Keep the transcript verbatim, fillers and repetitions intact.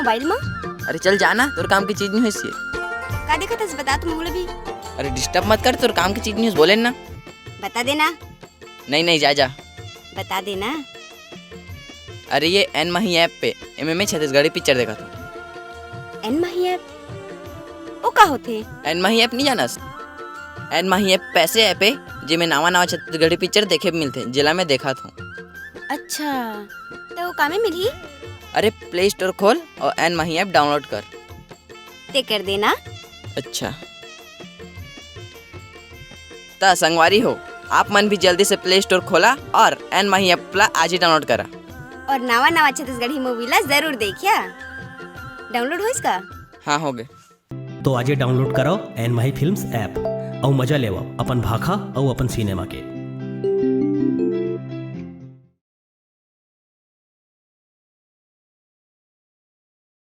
Mobile मा? अरे चल जा ना, तोर काम के चीज नहीं होइस ये। का देखत हस, बता तो मोला भी। अरे डिस्टर्ब मत कर, तोर काम के चीज नहीं होइस, बोले ना। बता देना। नहीं नहीं, जा जा। बता देना। अरे ये एन माही ऐप पे एमे मैं छत्तीसगढ़ी पिक्चर देखत हूँ। एन माही ऐप? ओ का होथे? एन माही ऐप नहीं जानस? एन माही ऐप ऐसे ऐप हे, जेमे नावा नावा छत्तीसगढ़ी पिक्चर देखे मिलथे, जेला मैं देखत हूँ। अच्छा, त ओ कामे मिलही? अरे प्ले स्टोर खोल और एन माही ऐप डाउनलोड कर। ते कर देना। अच्छा। त संगवारी हो, आप मन भी जल्दी से प्ले स्टोर खोला और एन माही ऐप ला आज ही डाउनलोड करा। और नावा नावा छत्तीसगढ़ी मूवी ला जरूर देखिया। डाउनलोड होइस का? हाँ, हो गए। तो आजे डाउनलोड कराओ एन माही फिल्म्स ऐप अउ मजा लेवा अपन भाखा अउ अपन सिनेमा के।